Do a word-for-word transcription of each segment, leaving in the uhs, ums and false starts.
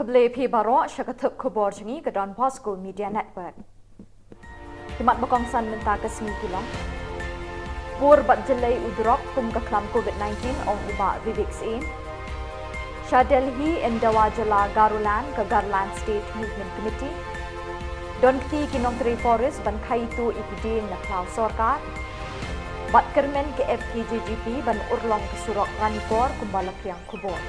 Khublei phi baroh sha ka thup khubor jong ngi ka Don Bosco Media Network. Ki mat ba kongsan mynta ka sngi ki long: Pur bad jyllei u drok kum ka khlam covid nineteen, ong u Bah Vivek Syiem. Sha Delhi, yn dawa jylla Garoland ka Garoland State Movement Committee. Don kti ki nongtrei forest ban khaii tuh ïa ki dieng na khlaw sorkar. Bad kyrmen ka F K J G P ban urlong ka surok Ranikor kumba la pdiang khubor.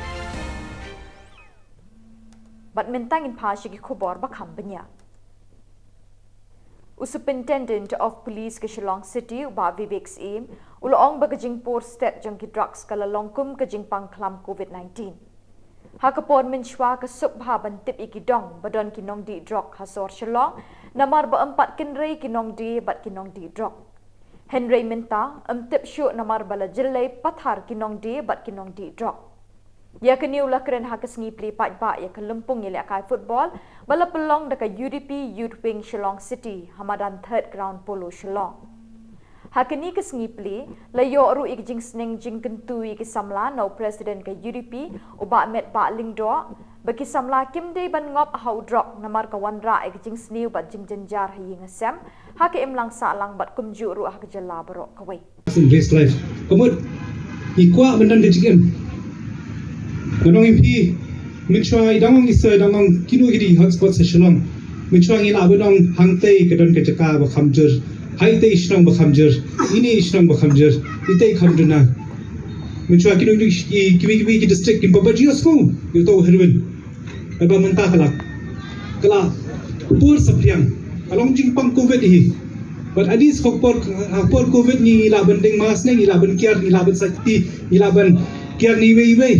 Bad mynta ngin phai sha ki khubor ba kham bniah. U Superintendent of Police ka Shillong City, u Bah Vivek Syiem, u la ong ba ka jingpur stet jong ki drugs ka la long kum ka jingpang khlam covid nineteen. Ha ka por mynshwa ka suk bha ban tip ïa ki dong ba don ki nongdih drok ha sor Shillong, namar ba ym pat kynrei ki nongdie bad ki nongdih drok. Hynrei mynta ym tip shuh namar ba la jyllei pathar ki nongdie bad ki nongdih drok. Ïa kane u la kren ha ka sngi plie paidbah ïa ka lympung ïalehkai football ba la pynlong da ka U D P Youth Wing Shillong City ha madan Third Ground Polo Shillong. Ha kane ka sngi plie la ïoh ruh ïa ka jingsneng jingkyntu ïa ki samla na u President ka U D P, u Bah Metbah Lyngdoh, ba ki samla kim dei ban ngop ha u drok namar ka wanrah ïa ka jingsniew bad jingjynjar ha ïing ha sem ha ka imlang sahlang bad kumjuh ruh ha ka jylla baroh kawei. Race life. Ka mut ngi kwah ban don ka jingim. Ngan ong ïa phi, mynshwa ngi dang ong, ngi sa dang ong kino kine ki hotspots ha Shillong. Mynshwa ngi lah ban ong hangtei ka don ka jaka ba kham jur, haitei shnong ba kham jur, ine i shnong ba kham jur, itei kham duna. Mynshwa kino kine ki, ki, ki, ki district kim pat ju ïohsngew ïa uto u heroin. Haba mynta ka la, ka la pur saphriang. Ka long jingpang covid hi. Bad ynda ka por, ha por covid ngi lah ban deng mask ne, ngi lah ban kiar, ngi lah ban safety, ngi lah ban kiar ne iwei iwei,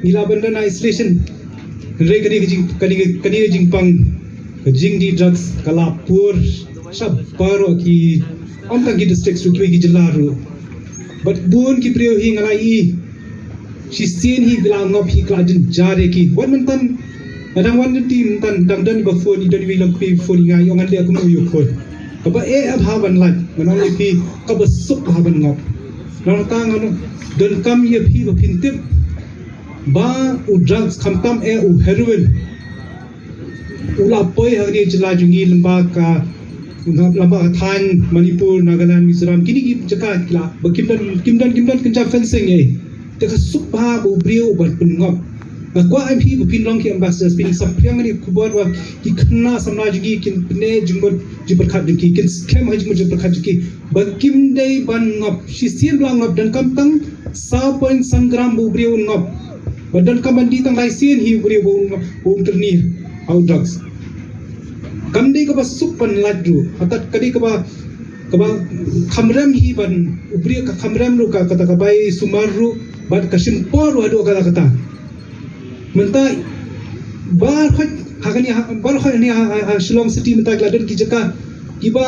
ngi lah ban don isolation. Hynrei kane ka jing, kane ka, kane ka jingpang, ka jingdih drugs ka la pur sha baroh ki, ym tang ki district ruh, kiwei ki jylla ruh. Bad bun ki briew hi nga la ïohi shisien hi ki la ngop hi, ki la jynjar ïa ki. Wat mynta nga dang wan lynti mynta, dang don ba phone, i don iwei i long kmie phone, i nga ong ngan leh kumno ïa u khun. Kaba eh bha ban lait, ngan ong ïa phi, kaba suk bha ban ngop. Nangta ngan donkam ïa phi ba phin tip ba u drugs khamtam eh u heroin u la poi ha kane ka jylla jong ngi lyngba ka, lyngba ka thaiñ Manipur, Nagaland, Mizoram, kine ki jaka ki la, ba kim don, kim don, kim don kynja fencing ei. Te ka suk bha ba u briew u ban pynngop. Nga kwah ïa phi ba phin long ki ambassadors, phin saphriang kane ka khubor ba ki khynnah samla jong ngi kin pynneh jingmut jingpyrkhat jong ki, kin skhem ha jingmut jingpyrkhat jong ki. Ba kim dei ban ngop, shisien ba la ngop donkam tang saw point san gram ba u briew un ngop. Ba donkam ban dih tang lai sien hi u briew ba un ngop, ba un kyrni ha u drugs. Kam dei kaba suk ban lait ruh, hato ka dei kaba, kaba kham rem hi ban u briew, ka kham rem ruh ka, kata ka bai sumar ruh, bad ka shim por ruh haduh katta katta. Mynta baroh ha kane, ha, baroh ha kane ha, ha, ha Shillong City mynta ki la don ki jaka kiba,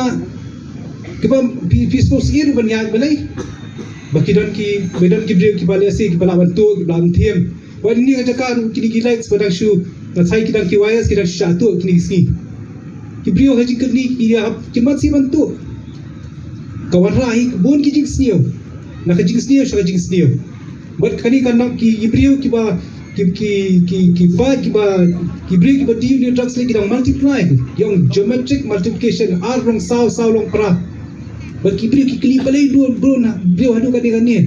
kiba phi, phi sngewsih ruh ban ïaid balei. Ba ki don ki, ba don ki briew kiba lehse kiba lah ban tuh, kiba lah ban thiem. Wat ïa kine ki jaka ruh kine ki lights ba dang shu, nga tharai ki dang ki wires ki dang shu shah tuh kine ki sngi. Ki briew ha jingkyrni ki ïa hap, ki mat sih ban tuh. Ka wanrah hi bun ki jingsniew. Na ka jingsniew sha ka jingsniew. Bad kane ka nang ki, ki briew kiba, ki, ki, ki, kiba, kiba, ki briew kiba dih ïa u drugs lei ki dang multiply. Ïa u geometric multiplication, ar long saw, saw long phra. Bad ki briew ki kylli balei dei briew na, briew haduh kane kane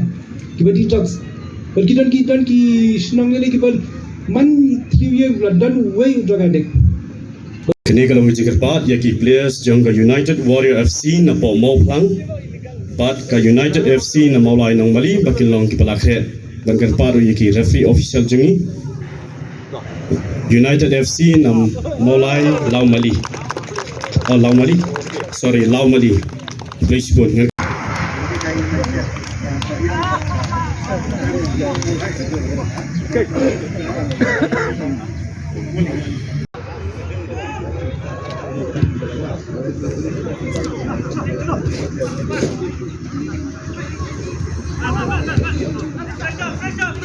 kiba dih drugs. Bad ki don, ki don ki shnong lei kiba man three year la don uwei u drug addict. Kane ka long ka jingkyrpad ïa ki players jong ka United Warrior F C na Pop Mawphlang bad ka United F C na Mawlai Nongmali ba kin long kiba la khreh. Ban kyrpad ruh ïa ki referee official jong ngi. United F C na Mawlai Lawmali. Oh, Lawmali. Sorry, Lawmali. Please put.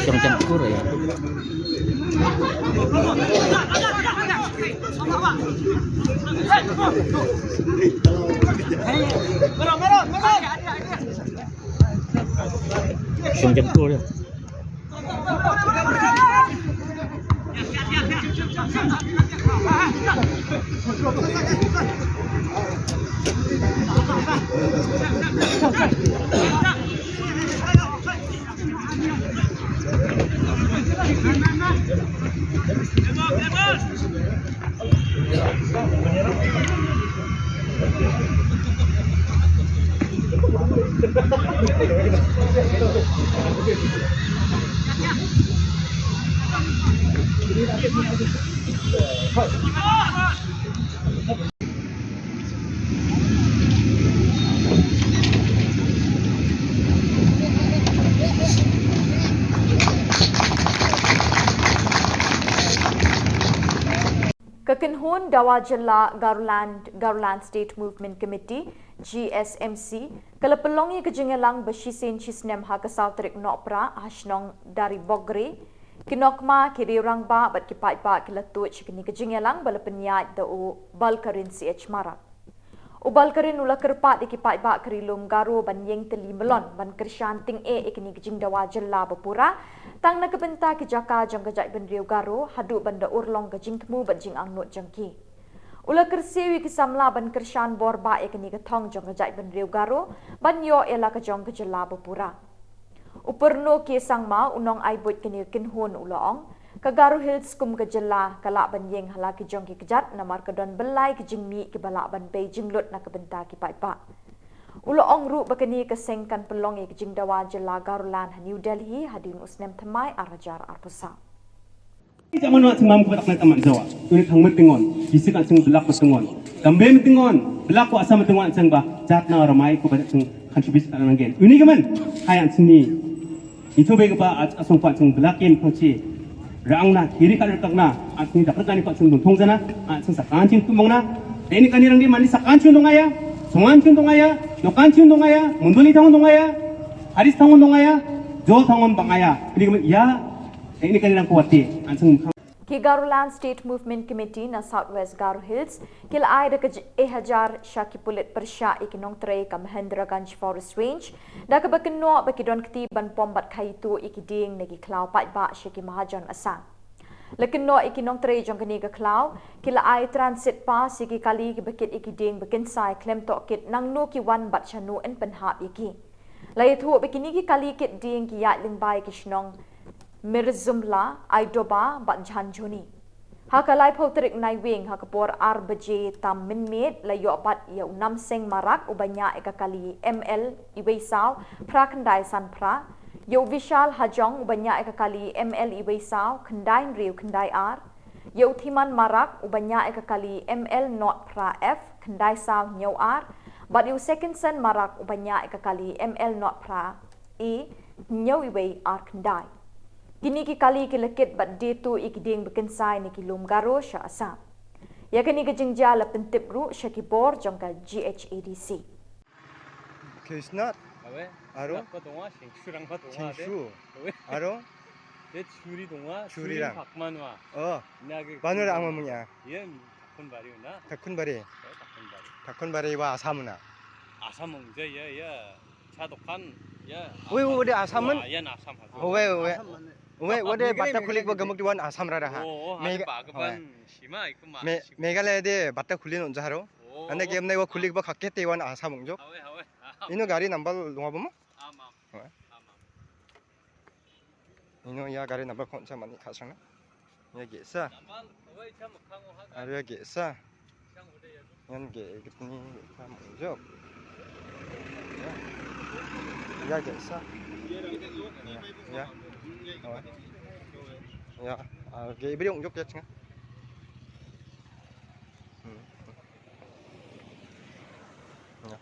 Shong campur ya. Shong campur ya. Ka kynhun dawa jylla Garoland, Garoland State Movement Committee, G S M C, ka la pynlong ïa ka jingïalang ba shisien shisnem ha ka saw tarik Nohprah ha shnong Daribogre. Ki nongkma, ki riew rangbah bad ki paidbah ki la tuid sha kane ka jingïalang ba la pynïaid da u Balkarin C H Marak. U Balkarin u la kyrpad ïa ki paidbah ka Ri Lum Garo ban ïeng tylli mlien ban kyrshan tyngeh ïa kane ka jingdawa jylla ba pura, tang na ka bynta ki jaka jong ka jaitbynriew Garo haduh ban da urlong ka jingthmu bad jingangnud jong ki. U la kyrsiew ïa ki samla ban kyrshan bor bah ïa kane ka thong jong ka jaitbynriew Garo ban ïoh ïa la ka jong ka jylla ba pura. U Purno K Sangma, u nongai buit kane ka kynhun, u la ong, ka Garo Hills kum ka jylla ka lah ban ïeng ha la ki jong ki kjat namar ka don byllai ki jingmih kiba lah ban bei jinglut na ka bynta ki paidbah. U la ong ruh ba kane ka seng kan pynlong ïa ka jingdawa jylla Garoland ha New Delhi hadien u snem thymmai ar hajar arphew saw. Jaman wa chang mam ku ba tak na taman jawa. Uni thang met tingon, isi kan chang belak ba tingon. Kambe met tingon, belak wa asam tingon chang ba, jat na ramai ku ba chang contribution kan nang gen. Uni kaman, hai an sini. Ito be ba at asong pa chang belak yen pang chi. Rang na, kiri kan rkak na, at ni dak rkak ni pa chang dong thong jana, at chang sakan chin tumong na. Ini kan ni rang di mani sakan chin dong aya, songan chin dong aya, nokan chin dong aya, munduli thong dong aya, haris thong dong aya, jo thong bang aya. Uni kaman, ya, ini kan ni rang kuwati, an chang Ki Garoland State Movement Committee na South West Garo Hills, ki la ai da ka j-, eh, hajar sha ki pulit pyrshah ïa ki nongtrei ka Mahendraganj Forest Range, da kaba kynnoh ba ki don kti ban pom bad khaïi tuh ïa ki dieng na ki khlaw paidbah sha ki mahajon Assam. La kynnoh ïa ki nongtrei jong kane ka khlaw, ki la ai transit pass ïa ki kali kiba kit ïa ki dieng ba kynsai khlem tohkit nangno ki wan bad shano yn pynhap ïa ki. La ïathuh ba kine ki kali kit dieng ki ïaid lyngba ïa ki shnong Mirzumla, Aidoba bad Jhanjhoni. Ha ka laiphew tarik Naiwieng ha ka por ar baje tam mynmiet la ïoh bat ïa u Namseng Marak uba ñiah ïa ka kali M L iwei saw phra khyndai san phra, ïa u Vishal Hajong uba ñiah ïa ka kali M L iwei saw khyndai hynriew khyndai ar, ïa u Thiman Marak uba ñiah ïa ka kali M L not phra F khyndai saw hynñiew ar, bad ïa u Sekinson Marak uba ñiah ïa ka kali M L not phra A hynñiew iwei ar khyndai. Kine ki kali ki la kit bad die tuh ïa ki dieng ba kynsai na ki lum Garo sha Assam. Ïa kane ka jingjia la pyntip ruh sha ki bor jong ka G H A D C. Khe snat. Awe. Aro? Rangba tonga, Shengshu rangba tonga de. Shengshu. Awe. Aro? De Churi tonga, Churi Churi rang. Pakman wa. Oh. Na ge Banu ra angma mungya. Ye, Takhun Bari na. Takhun Bari. Oh, Takhun Bari. Takhun Bari wa Assam na. Assam mung je, ye, ye. Cha dokan, ye. Wei, wei, de Assam man? Wa, ye, na Assam ha. Wei, wei. Wei, wei, de Meghalaya, batta khulik ba Meghalaya. Gamuk diwan Assam ra raha. Oh, oh, Mega-, ha, ba, ha, wei. Ban, shima, ikuma, Me-, shima. Meghalaya de batta khuli non jaharo. Oh, ane oh. Game nai wa khulik ba khakke te wan Assam mung jok. Awe, awe. Ino gari number lunga bama? Amam. Amam. Ino ya gari number khon cha mani khasang na. Ya ge sa. Number, oi, cha makhang o ha. Aru ya ge sa. Chang o de ya. Yan ge, ge ni ge sa mo jok. Ya. Ya ge sa. Ya. Ya. Oh. Ya. Ah, ge bri ong jok ya chinga. Hmm. Ya.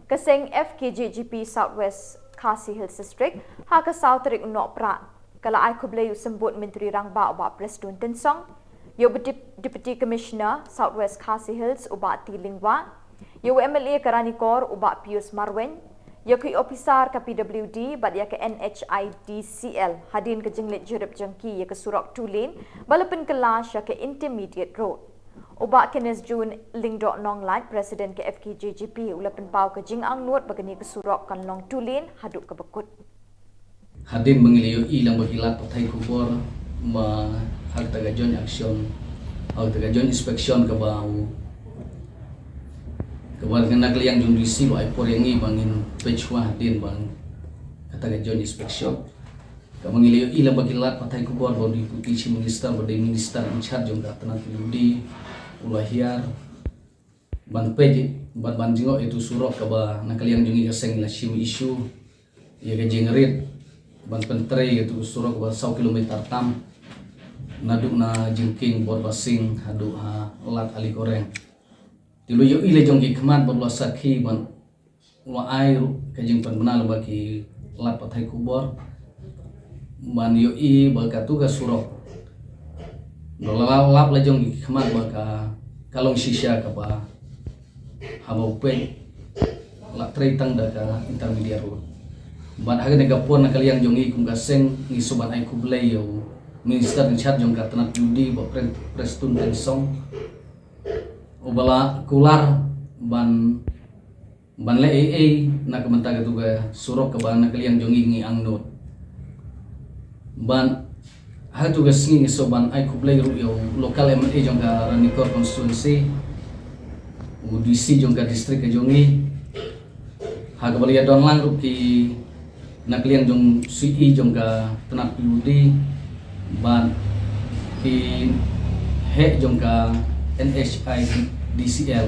Ka seng F K J G P South West Khasi Hills District, ha ka saw tarik Nohprah, ka la ai khublei u Symbud Myntri Rangbah u Bah Prestone Tynsong, ïa u Dep-, Deputy Commissioner South West Khasi Hills u Bah T Lyngwa, ïa u M L A ka Ranikor u Bah Pius Marwein, ïa ki ophisar ka P W D bad ïa ka N H I D C L, hadien ka jingleit jurip jong ki ïa ka surok two lane ba la pynkylla sha ka Intermediate Road. U Bah Kenneth June Lyngdoh Nonglait, President ka F K J G P, u la pynpaw ka jingangnud ba kane ka surok kan long two lane haduh kaba kut. Hadien ba ngi la ïohi lang ba ki lad pathai khubor ba Ha kata ka joint action, ha kata ka joint inspection kaba u, kaba na ka liang jong D C ba ai por ïa ngi ba ngin peit shuwa hadien ba kata ka joint inspection. Kaba ngi la ïohi lem ba ki lad pathai khubor ba u Deputy Chief Minister ba dei Minister in charge jong ka tnat P W D u la hiar ban peit bad ban jngoh ïa utu u surok kaba na ka liang jong ngi ka seng la shim issue ïa ka jingrit ban pyntrei ïa utu u surok kaba saw kilometer tam naduh na jingkieng Borbasing haduh ha lad Alikoreng. Te u la ïohi la jong ki khmat bad u la sakhi ban u la ai ruh ka jingpynbna lyngba ki lad pathai khubor ban ïohi ba katu ka surok, u la lap la jong ki khmat ba ka, ka long shisha kaba haba u peit la trei tang da ka intermediate road. Bad ha kane ka por na ka liang jong ngi kum ka seng ngi sngewbha ban ai khublei ïa u Minister in charge jong ka tnat P W D ba Pre-, Prestone Tynsong uba la kular ban, ban leh ei ei na ka bynta katu ka surok kaba na ka liang jong ngi ngi angnud. Bad ha katu ka sngi ngi sngewbha ban ai khublei ruh ïa u local M L A jong ka Ranikor constituency, u D C jong ka district ka jong ngi, ha kaba la ïadon lang ruh ki na ka liang jong C E jong ka tnat P W D bad ki heh jong ka N H I D C L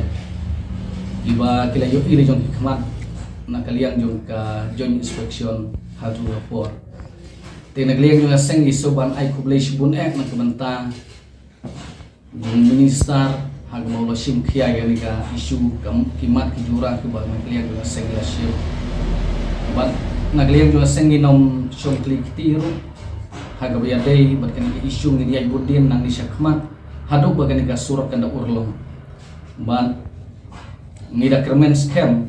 kiba ki la ïohi la jong ki khmat na ka liang jong ka joint inspection ha katu ka por. Te na ka liang jong ka seng ngi sngewbha ban ai khublei shibun eh na ka bynta jong u Minister ha kaba u la shim khia ïa kane ka issue, ka, ki mat ki jura kiba na ka liang jong ka seng la shim. Bad na ka liang jong ka seng ngin ym shong kli kti ruh ha kaba ïadei bad kane ka issue, ngin ïaid bud dien nangne shakhmat haduh ba kane ka surok kan da urlong. Bad ngi da kyrmen skhem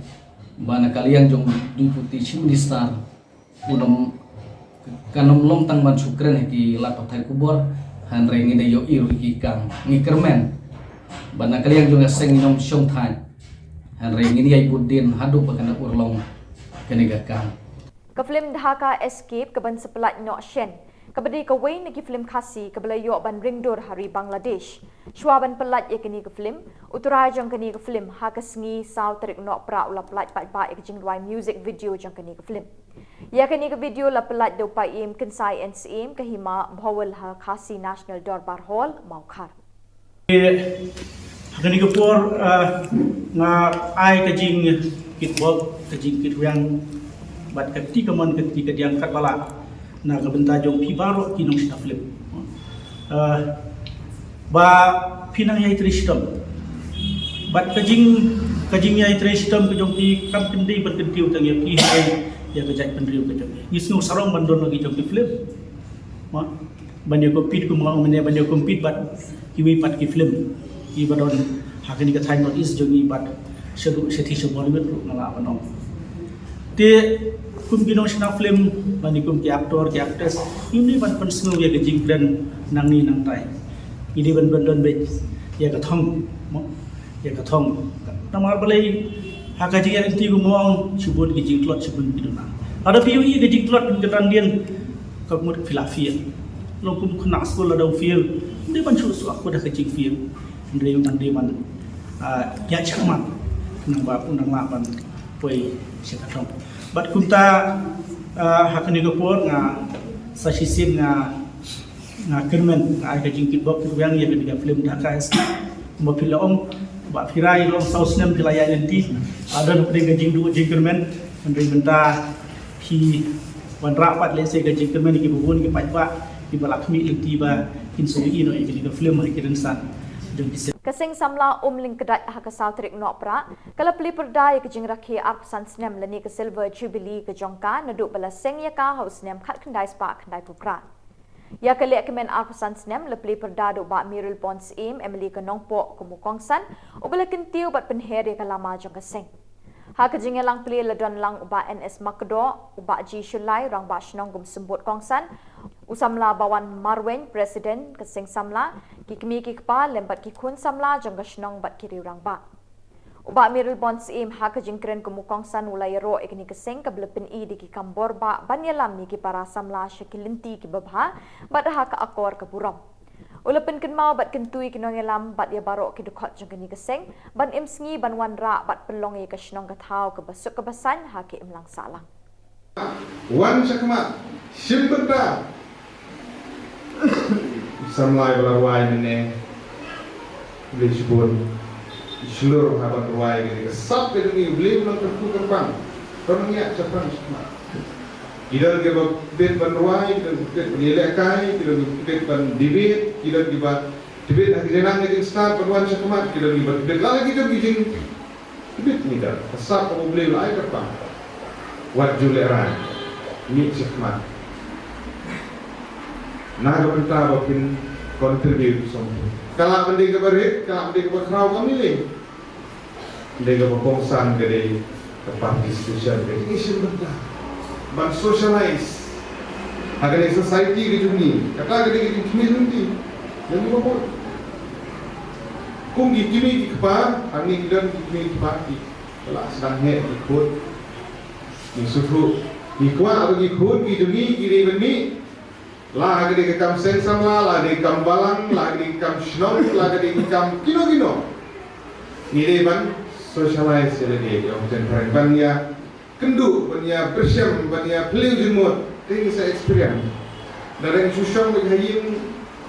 ba na ka liang jong u Deputy Chief Minister un ym, kan ym long tang ban shu kren ha ki lad pathai khubor, hynrei ngin da ïohi ruh ïa ki kam. Ngi kyrmen ba na ka liang jong ka seng ngin ym shong thait, hynrei ngin ïaid bud dien haduh ba kan da urlong kane ka kam. Ka film Dhaka Escape kaban sa pyllait noh shen, kaba dei kawei na ki film Khasi kaba la ïoh ban ring dur ha ri Bangladesh. Shuwa ban pyllait ïa kane ka film, u trai jong kane ka film ha ka sngi saw tarik Nohprah u la pyllait paidbah ïa ka jingduwai music video jong kane ka film. Ïa kane ka video la pyllait da u Paiem Kynsai N C M ka hima Bhowal ha Khasi National Dorbar Hall, Mawkhar. Ha kane ka por, ah, nga ai ka jingkitbok, ka jingkitrwiang bad ka kti kamon ka kti kadiang katba lah na ka bynta jong phi baroh ki nongshna film. Ah, ba phi nang ïai trei shitom. Bad ka jing, ka jingïai trei shitom ka jong phi kam dei ban kyntiew tang ïa phi, hynrei ïa ka jaitbynriew ka jong phi. Ngi sngew sarong ban don la ki jong ki film. Mo? Ban ïa compete, kum nga ong mynne, ban ïa compete bad kiwei pat ki film kiba don ha kane ka thaiñ North East jong ngi bad shaduh shathie sha Bollywood ruh nga lah ban ong. Te kum ki nongshna film lane kum ki actor ki actress, ngim dei ban pynsngew ïa ka jingkren nangne nangtai. Ngi dei ban, ban don beit ïa ka thong, mo, ïa ka thong. Namar balei, ha ka jingïaid lynti kum nga ong, shibun ki jingtlot, shibun ki duna. Lada phi ïohi ka jingtlot ka dang dien, ka mut phi la fail. Long kum khynnah skul lada u fail, ym dei ban shu shu akut ha ka jingfail. Hynrei u dang dei ban, ah, ïaid shakhmat, nang ba u nang lah ban poi sha ka thong. Bad kumta, ah, ha kane ka por nga sa shisien nga, nga kyrmen, nga ai ka jingkitbok kitrwiang ïa kane ka film Dhaka Escape. Kumba phi la ong, ba phi rai long saw snem phi la ïaid lynti. Ah, don hapdeng ka jingduh jingkyrmen, hynrei mynta phi wanrah pat lehse ka jingkyrmen ïa kiba bun ki paidbah kiba la khmih lynti ba kin sa ïohi noh ïa kane ka film ha ki rynsan jong ki seng. Ka Seng Samla Umlyngkdait ha ka saw tarik Nohprah ka la plie pyrda ïa ka jingrakhe arphew san snem lane ka Silver Jubilee ka jong ka naduh ba la seng ïa ka ha u snem khatkhyndai spah khyndaiphew phra. Ïa ka lehkmen arphew san snem la plie pyrda da u Bah Mayralborn Syiem, M L A ka Nongpoh, kum u kongsan uba la kyntiew bad pynher ïa ka lama jong ka seng. Ha ka jingïalang plie la don lang u Bah N S Makdoh, u Bah G Shullai, Rangbah Shnong kum symbud kongsan, u Samla Bawan Marwein, President ka Seng Samla, ki kmie ki kpa lem bad ki khun samla jong ka shnong bad ki riew rangbah. U Bah Mayralborn Syiem ha ka jingkren kum u kongsan u la ïaroh ïa kane ka seng kaba la pyni da ki kam bor bah ban ïalam ïa ki para samla sha ki lynti kiba bha bad ha ka akor ka burom. U la pynkynmaw bad kyntu ïa ki nongïalam bad ïa baroh ki dkhot jong kane ka seng ban im sngi ban wanrah bad pynlong ïa ka shnong ka thaw kaba suk kaba saiñ ha ka imlang sahlang. Wan shakhmat, shim bynta. Samla ba la rwai mynne, Blei shibun. Shlur ha ban rwai kane ka sap ka jong ngi, Blei u nang kyrkhu kyrpang. Ka nang ïa shaphang shakhmat. Ki don kiba bit ban rwai, ki don kiba bit ban ïalehkai, ki don kiba bit ban debate, ki don kiba bit ha ki jingnang ki jingstad ban wan shakhmat, ki don kiba bit la la ki jong ki jing Tbit ngi da ka sap kaba U Blei u la ai kyrpang. Wat ju lehraiñ, mih shakhmat na ka bynta ba phin contribute song. Ka lah ban dei kaba rit, ka lah ban dei kaba khraw, kam lei lei. Dei kaba kongsan ka dei ka participation, ka dei ka shim bynta ban socialize ha kane ka society ka jong ngi. Kata ka dei ka jingkhmih lynti jong ngi baroh. Kum ki kmie ki kpa, hangne ki don ki kmie ki kpa ki la sdang heh ki khun. Ngi sngewthuh, ngi kwah ba ki khun ki jong ngi ki dei ban mih la ha ka dei ka kam seng samla, la ha ka dei ka kam balang, la ha ka dei ka kam shnong, la ha ka dei ka kam kino kino. Ngi dei ban socialize ïa lade, ïa ong ktien phareng, ban ïa kynduh, ban ïa pyrshang, ban ïa phylliew jingmut. Te ngi sa experience. Lada ngi shu shong beit ha ïing,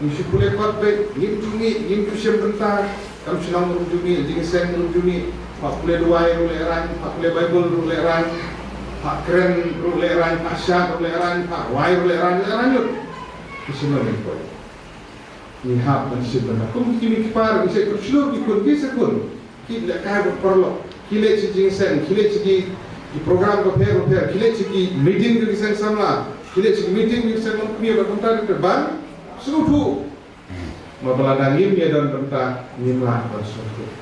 ngi shu pule kot beit, ngim ju mih, ngim ju shim bynta. Kam shnong ruh ju mih, jingseng ruh ju mih. Phah pule duwai ruh lehraiñ, phah pule Baibl ruh lehraiñ, phah kren ruh lehraiñ, phah shad ruh lehraiñ, phah rwai ruh lehraiñ, lehraiñ lut. Ki shnong ngi poi. Ngi hap ban shim bynta. Kum ki kmie ki kpa ruh, ngi sa kut shlur ki khun, ki sa khun. Ki lehkai bad paralok, ki leit sha jingseng, ki leit sha ki, ki program bapher bapher, ki leit sha ki meeting jong ki seng samla, ki leit sha ki meeting jong ki seng longkmie bad kumta, te ban sngewthuh ma ba lada ngim ïa don bynta ngim lah ban sngewthuh.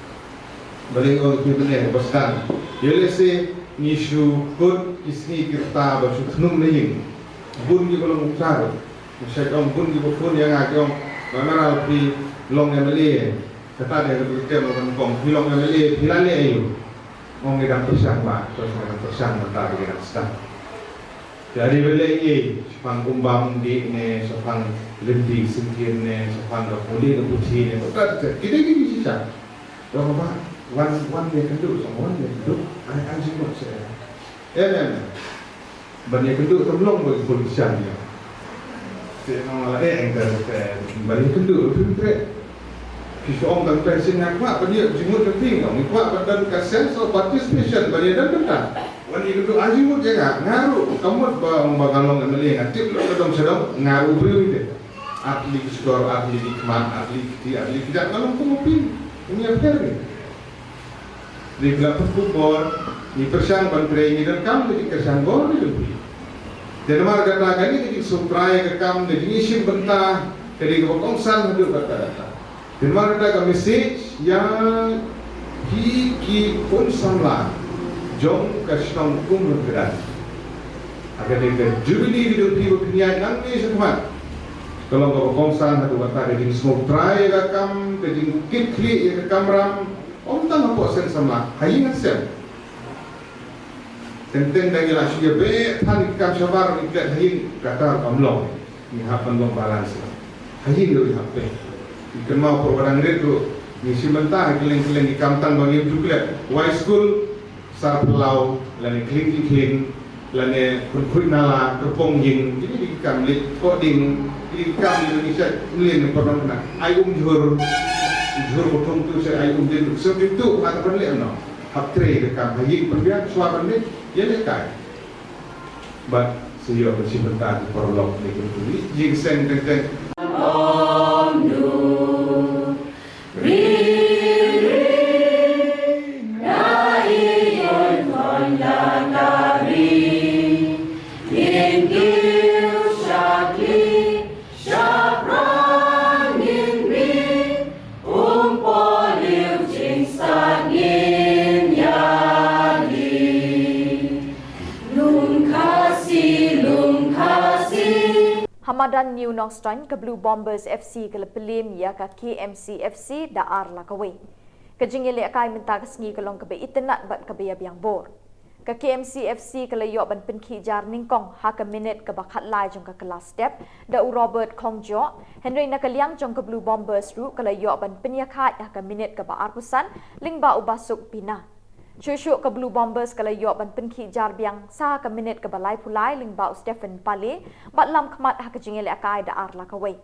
Balei ong ki mynne ba sdang, ïoh lehse ngi shu kut ki sngi ki rta ba shu thnum na ïing. Bun kiba long kumta ruh. Ngi shait ong, bun kiba phone ïa nga ki ong, Bah Emerald, phi long M L A. Kata dei ka dei ka tem ban kong, phi long M L A, phi la leh aïu? Ong, ngi dang pyrshang, bah, to ngi dang pyrshang, mynta dei ngi dang sdang. Te dei ban leh ei, shaphang kumbam dih ne, shaphang lynti syngkien ne, shaphang ka pule ka puthi ne, kata dei ki dei ki shisha. Ong, bah, wan, wan ïakynduh, wan ïakynduh, ai, ai jingmut seh. Em, em. Ban ïakynduh tam long ba ki politician ïa. Te nga la eh, eng, te ban ïakynduh ruh phim treh. Phi shu ong tang treh sien, nga kwah ban ïoh jingmut jong phi, nga kwah ban don ka sense of participation, ban ïadon bynta. Wan ïakynduh ai jingmut ïa nga, nga ruh kam mut ba ong ba nga long M L A, nga tip lut ka dong sha dong, nga ruh u briew te. Ar tylli ki shkor, ar tylli ki khmat, ar tylli ki kti, ar tylli ki kjat, nga long kum u phi. Ngi ïapher ngi. Ngi la pynkup bor, ngi pyrshang ban trei, ngi donkam ka jingkyrshan bor ka jong phi. Te namar kata kane ka jingsngewtrai ka kam, ka jingïashim bynta ka dei kaba kongsan haduh katta katta. Te namar kata ka message ïa phi ki khun samla jong ka shnong Umryngkdad, ha kane ka Jubilee ka jong phi ba phin ïaid nangne shakhmat, ka long kaba kongsan haduh katta, ka jingsngewtrai ïa ka kam, ka jingkitkhlieh ïa ka kamram. Ym tang hapoh seng samla, ha ïing ha sem. Teng teng da ngi la shu ïa beh than ïa ki kam shabar, ngi klet ha ïing, kata ruh kam long. Ngi hap ban long balance. Ha ïing ruh ngi hap beh. Ngi kynmaw por ba dang rit ruh ngi shim bynta ha kylleng kylleng ki kam, tang ba ngim ju klet. Wai skul, sar phyllaw, lane clean ki khlieng, lane pynkhuid nala, kyrpong ïing, kine ki kam leit kohding, kine ki kam leit ngi shait mlien ne pynrong khnang. Ai um jhur, jhur ba thung tu shait ai um dien, sngewthuh ha ka ban leh noh. Hap trei ka kam ha ïing, pynbiang shuwa ban leit ïalehkai. Bad sa ïoh ban shim bynta ki paralok ne ki, ki jingseng teng teng. Ha madan New Nongstoiñ, ka Blue Bombers F C ka la pynliem ïa ka K M C F C da ar la kawei. Ka jingïalehkai mynta ka sngi ka long kaba itynnad bad kaba ïabiang bor. Ka K M C F C ka la ïoh ban pynkhih jar nyngkong ha ka minit kaba khatlai jong ka kylla step da u Robert Khongjoh, hynrei na ka liang jong ka Blue Bombers ruh ka la ïoh ban pynïakhaiñ ha ka minit kaba arphew san lyngba u Basuk Bina. Shuh shuh ka Blue Bombers ka la ïoh ban pynkhih jar biang sa ha ka minit kaba laiphew lai lyngba u Stephen Pale, bad lam khmat ha ka jingïalehkai da ar la kawei.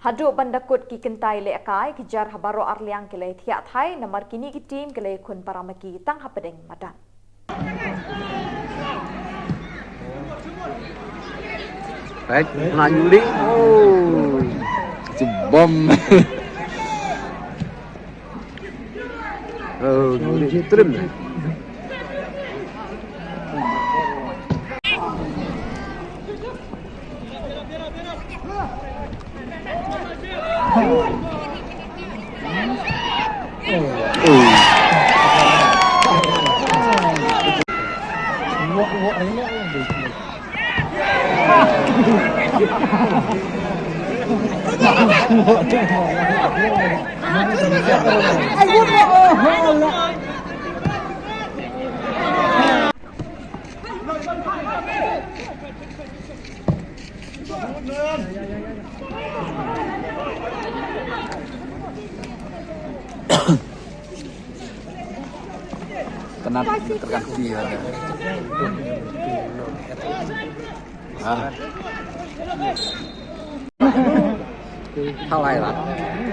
Haduh ban da kut ki kynthei lehkai, ki jar ha baroh arliang ki la thiah thai, namar kine ki team ki la ïakhun para ma ki tang hapdeng madan. Right, na Yuli. Oh, it's a bomb. Oh, Yuli trim. Penat terkasih ya. Ah. Thalai lat.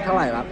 Thalai lat.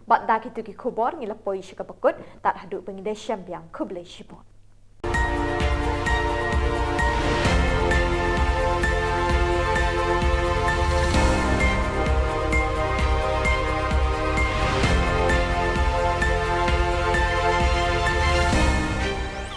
Bad da kitu ki khubor ngi la poi sha kaba kut, tad haduh ba ngin da shem biang, khublei shibun.